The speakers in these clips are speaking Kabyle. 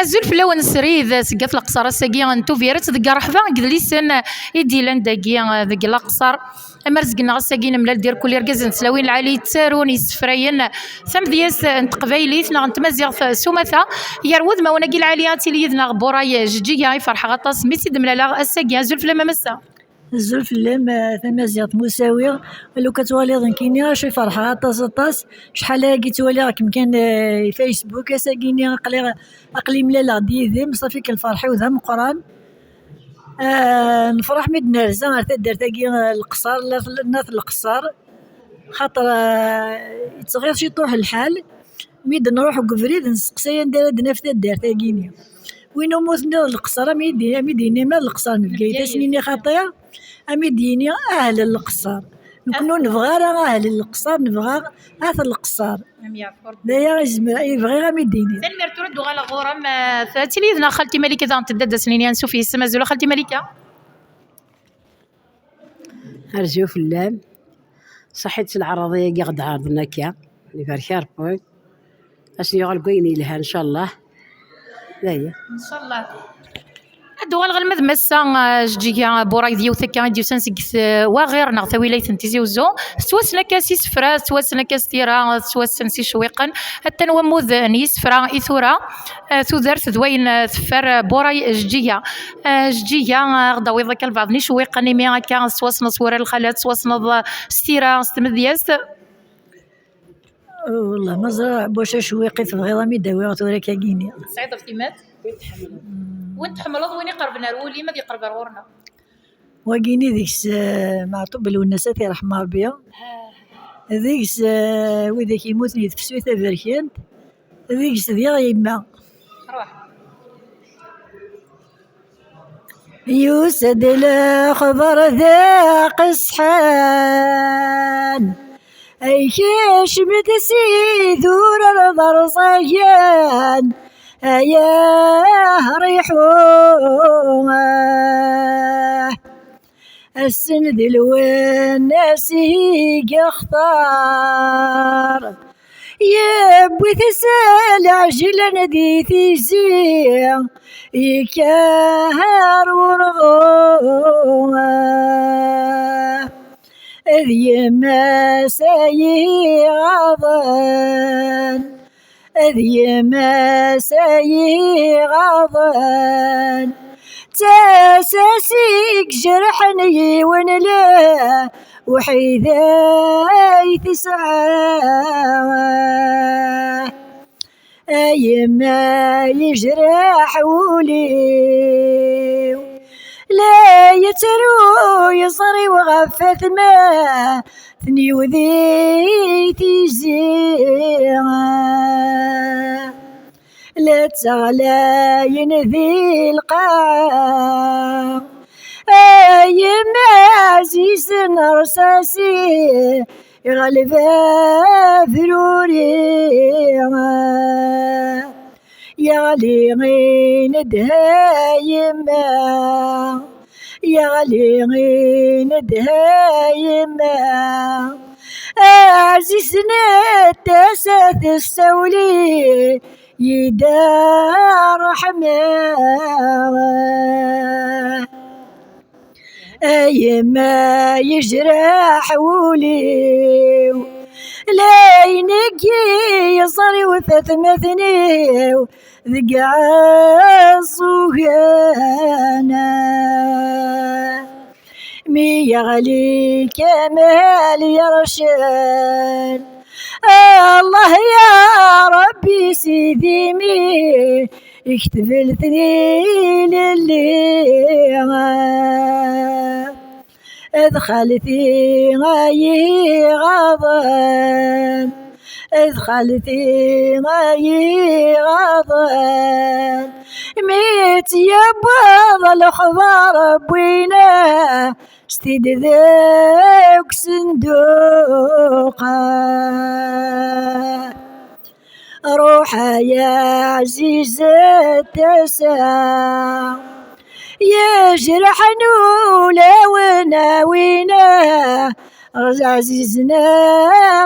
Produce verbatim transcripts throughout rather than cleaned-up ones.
Azul fell-awen srid seg At Leqṣer ass-agi n Tubiret, deg ṛṛeḥba n yedlisen i d-yellan dagi deg Leqṣer. Amerzeg-nneɣ ass-agi nemlal-d irkul irgazen n tlawin lɛali yettarun, yessefrayen tamedyazt n teqbaylit neɣ n tmaziɣt s umata. Gar wudmawen-agi lɛali ad tili yid-neɣ Buray Jeǧǧiga, i ferḥeɣ aṭas mi tt-id-mlaleɣ ass-agi. Azul fell-am a massa. Azul fell-am, a tamaziɣt Musawi. Lukan twaliḍ nekkini, acu i ferḥeɣ aṭas, aṭas. Acḥal ayagi ttwaliɣ-kem kan, eh, i Facebook, ass-agi-nni aql-i, aql-i mlaleɣ-d yid-m, ṣafi kan lferḥ-iw d ameqqran. Ah, nefṛeḥ mi d-nerza ar taddart-agi, ah, Leqṣer, n At Leqṣer, xaṭer, ah, yettɣiḍ ciṭuḥ lḥal. Mi d-nṛuḥ deg ubrid, nesteqsay anda ara d-naf taddart-agi-nni. Win umi ur tenniḍ Leqṣer, am i d-, am i d-yini ma d Leqṣer n Bgayet, ad s-nini xaṭi, am i d-yini ahel n Leqṣer. Nekkni ur nebɣi ara ahel n Leqṣer, nebɣa At Leqṣer. D aya i zem-, i bɣiɣ ad m-id-iniɣ. Tanemmirt, tura ad d-uɣaleɣ ɣur-m. Eh, ad tili yid-neɣ xalti Malika, daɣen tedda-d ad s-nini ansuf yes-m. Azul a xalti Malika. Azul fell-am. Ṣaḥit s leɛraḍ-agi i ɣ-d-ɛerḍen akka. Ibarek Ṛebbi. Ad sen-yuɣal deg wayen yelhan, ncallah. D aya. Ncallah. Ad d-uɣaleɣ alma d massa, eh, Jeǧǧiga Buray, d yiwet akka i d-yusan seg t-, waɣir neɣ tawilayt n Tizi Uzzu. Tettwassen akka s isefra, tettwassen akka s tira, tettwassen s icewwiqen. Atan wammud n yisefra i tura, eh, tudert d wayen, eh, teffer, eh, Buray Jeǧǧiga. Eh, Jeǧǧiga, eh, ad ɣ-d-tawiḍ akka lbeɛḍ n yicewwiqen, imi akka tettwassneḍ s wurar n lxalat, tettwassneḍ, eh, s tira, s tmedyazt. Wellah, ma ẓriɣ wacu acewwiq i tebɣiḍ ad m-id-awiɣ tura akka-gini. Tesɛiḍ ltimat? Win tḥemmleḍ. Win tḥemmleḍ, win iqerben ar wul-im, ad yeqreb ar ɣur-neɣ. Wagini deg-s, eh, Meɛṭub Lwennas, ad t-iṛḥem Ṛebbi. Deg-s, eh, widak yemmuten di tefsut taberkant. Deg-s diɣ yemma. Ruḥ. Yusa-d lexbar d aqesḥan, ay kecmet s idurar d rẓagan, ay ahriḥu, ah. Assen d Lwennas i yextar, yewwi-t s leɛjlan di tizi, yekkar urɣu. D yemma-s ay iɣaḍen, d yemma-s ay iɣaḍen, d tasa-s i ijerḥen, yiwen lewḥid ay tesɛa. A yemma yejreḥ wul-iw, la yettru yeẓri-w ɣef atmaten-iw di tizi. La ttaɣlayen di lqaɛa, ay yemma ɛzizen, rṣas-i iɣleb abruri. Yeɣli inedha yemma, yeɣli inedha yemma. Ɛzizen, tasa tessawel-iyi-d ṛṛeḥma. A yemma yejreḥ wul-iw, la ineggi yeẓri-w tatmaten-iw deg iɛeẓẓugen. Mi yeɣli Kamal yercel, Allah ya Ṛebbi Sidi, mi ikteb-d tilelli. D xalti ay iɣaḍen, d xalti ay iɣaḍen, mi tt-yewweḍ lexbar wwin-as-t-id deg usenduq. Ruḥ ay aɛziz, tasa yejreḥen ulawen, a wina ɣer ɛzizen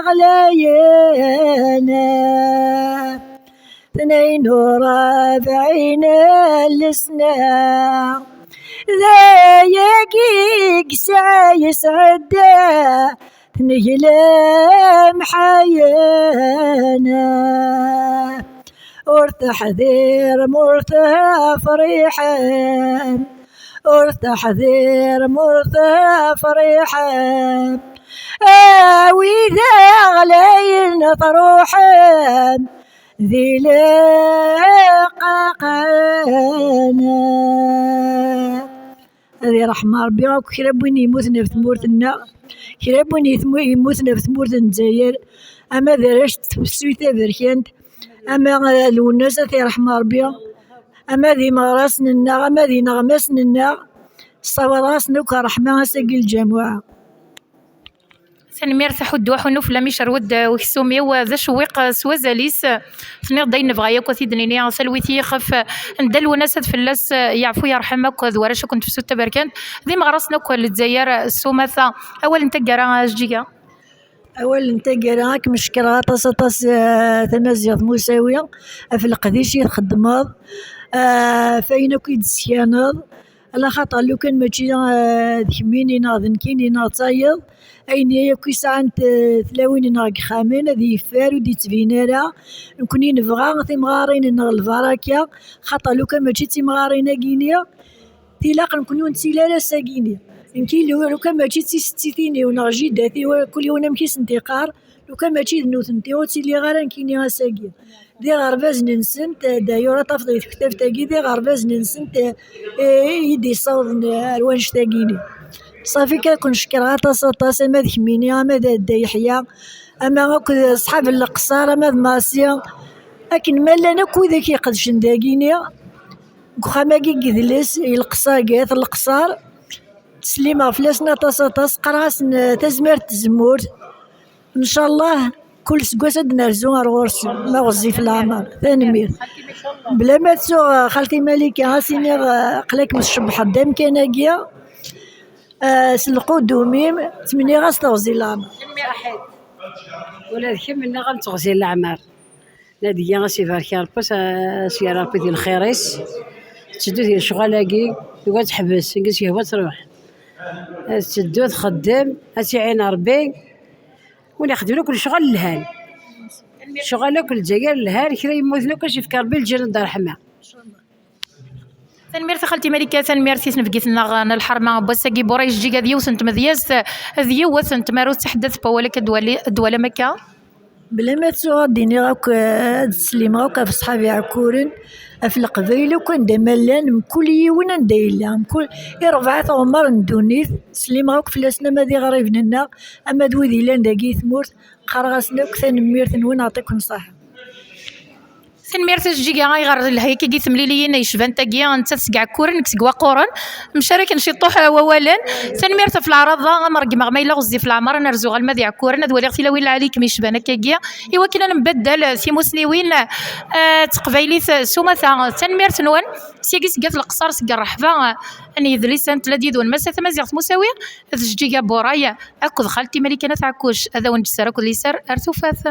ɣlayen. tnayen u rebɛin n lesna. D ayagi i yesɛa yesɛedda tnegla mḥayana. Ur teḥdirem, ur tefriḥem, ur teḥdirem, ur tefriḥem. A wid ɣlayen truḥem di leqaqana. Ad iṛḥem Ṛebbi akk kra n win yemmuten ɣef tmurt-nneɣ, kra n win yetmu-, yemmuten ɣef tmurt n Lezzayer, ama d arrac n tefsut taberkant, ama, eh, Lwennas, ad iṛḥem Ṛebbi, ama d imeɣrasen-nneɣ, ama d ineɣmasen-nneɣ, ssawaḍeɣ-asen akk ṛṛeḥma ass-agi n lǧamuɛa. Tanemmirt a Ḥuddu, aḥunnu fell-am icerwed, eh, uksum-iw, eh, d acewwiq, eh, s wazal-is, eh, tenniḍ-d ayen nebɣa yakk ad t-id-nini, eh, talwit i yixef, eh, n Dda Lwennas ad fell-as, eh, yeɛfu yerḥem akk, eh, d warrac akk n tefsut taberkant, d imeɣrasen akk n Lezzayer, eh, s umata. Awal n taggara, eh, Jeǧǧiga. Awal n taggara, ad kem-cekkreɣ aṭas, aṭas, eh, Tamaziɣt Musawi, ɣef leqdic i txeddmeḍ, eh, ɣef ayen akk i d-teskaneḍ, ala xaṭer lukan mačči, eh, d kemmini neɣ d nekkini neɣ d tayeḍ, ayen akk i sɛant, eh, tlawin neɣ deg yexxamen ad yeffer ur d-yettbin ara. Nekkni nebɣa timɣarin neɣ lbaraka, xaṭer lukan mačči d timɣarin-agi-ni, tilaq nekkni ur nettili ara ass-agi-ni. Nekki lu-, lukan mačči d tisettit-iniw neɣ jiddat-iw, kul yiwen amek i sent-iqqar, lukan mačči d nutenti, ur ttiliɣ ara nekkini ass-agi. D iɣerbazen-nsent, eh, d'ailleurs ad tafeḍ di tektabt-agi, d iɣerbazen-nsent, eh, eh, i d-yessawḍen, eh, ar wanect-agi-ni. Ṣafi kan, ad ken-cekkreɣ aṭas, aṭas, ama d kemmini, ama d Dda Yeḥya, ama akk d ṣṣḥab n Leqṣer, ama d Masi, akken ma llan akk widak iqedcen dagini, deg uxxam-agi n yidles, i Leqṣer, deg At Leqṣer. Ttsellimeɣ fell-asen aṭas, aṭas, qqareɣ-asen, eh, tazmert n tzemmurt. Ncallah, kul seggas ad d-nerzu ar ɣur-sen, ma ɣezzif leɛmer. Tanemmirt. Bla ma ttuɣ, eh, xalti Malika, ad s-iniɣ, eh, aql-akem tcebbḥeḍ-d amkan-agi, eh, s lqudum-im, ttmenniɣ-as teɣzi leɛmer. Ula d kemm nniɣ-am teɣzi leɛmer. Nadiya, a s-ibarek Ṛebbi, a s-, a s-yerr Ṛebbi di lxir-is. Tetteddu di lecɣal-agi, tugi ad teḥbes, deg-s yehwa ad truḥ. Tetteddu txeddem, ad tt-iɛin Ṛebbi. Win ixedmen akk lecɣal lhan. Lecɣal akk n Lezzayer lhan, kra yemmuten akk, a s-yefk Ṛebbi lǧennet d ṛṛeḥma. Tanemmirt a xalti Malika, tanemmirt i tnebgit-nneɣ n lḥerma n wass-agi, Buray Jeǧǧiga d yiwet n tmedyazt, d yiwet n tmarut taḥeddat n wawal akka d-wali-, d-twalam akka. Bla ma ttuɣ ad d-iniɣ akk, ad d-slimeɣ akk ɣef ṣṣḥab Iɛekkuren, ɣef Leqbayel akk anda ma llan, mkul yiwen anda yella, mkul i rebɛa tɣemmar n ddunit, slimeɣ akk fell-asen, ama d iɣriben-nneɣ, ama d wid yellan dagi i tmurt, qqareɣ-asen akk tanemmirt-nwen, ɛṭiken ṣṣaḥa. Tanemmirt a Jeǧǧiga, ayɣer lha-agi temliliyin yecban tagi, nettat seg Ɛekkuren, nekk seg Waqquren, mcaraken ciṭuḥ, eh, wawalen. Tanemmirt ɣef leɛraḍa, am ṛeggmeɣ ma yella ɣezzif leɛmer, ad nerzu ɣer ma d Iɛekkuren, ad waliɣ tilawin lɛali kem yecban akkagi, i wakken ad nembaddal, eh, timusniwin, eh, d teqbaylit, eh, s umata. Tanemmirt-nwen, syagi seg At Leqṣer, seg ṛṛeḥba, eh, n yidlisen, tella-d yid-wen Massa Tamaziɣt Musawi, d Jeǧǧiga Buray, akked xalti Malika n At Ɛekkuc, ad awen-ǧesser akked liser ar tufat.